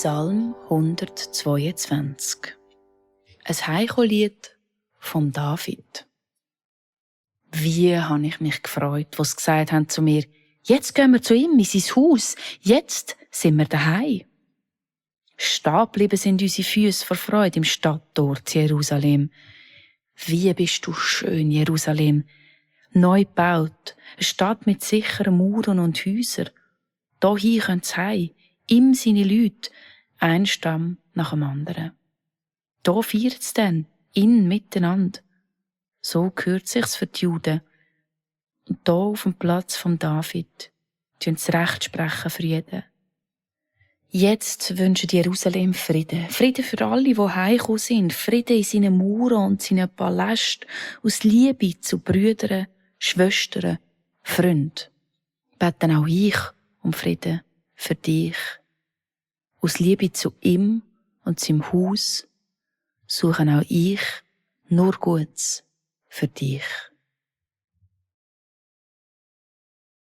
Psalm 122. Ein Heimkommenlied von David. Wie habe ich mich gefreut, als sie gesagt haben zu mir, jetzt gehen wir zu ihm in sein Haus, jetzt sind wir daheim. Stehen geblieben sind unsere Füße vor Freude im Stadttor zu Jerusalem. Wie bist du schön, Jerusalem! Neu gebaut, eine Stadt mit sicheren Mauern und Häusern. Dahin können sie heim, ihm seine Leute, ein Stamm nach dem anderen. Da feiert es dann, in miteinander. So gehört sich's für die Juden. Und da auf dem Platz von David tun sie Recht sprechen für jeden. Jetzt wünschen Jerusalem Frieden. Frieden für alle, die heimgekommen sind. Frieden in seinen Mauern und seinen Palästen. Aus Liebe zu Brüdern, Schwestern, Freunden. Beten auch ich um Frieden für dich. Aus Liebe zu ihm und seinem Haus suchen auch ich nur Gutes für dich.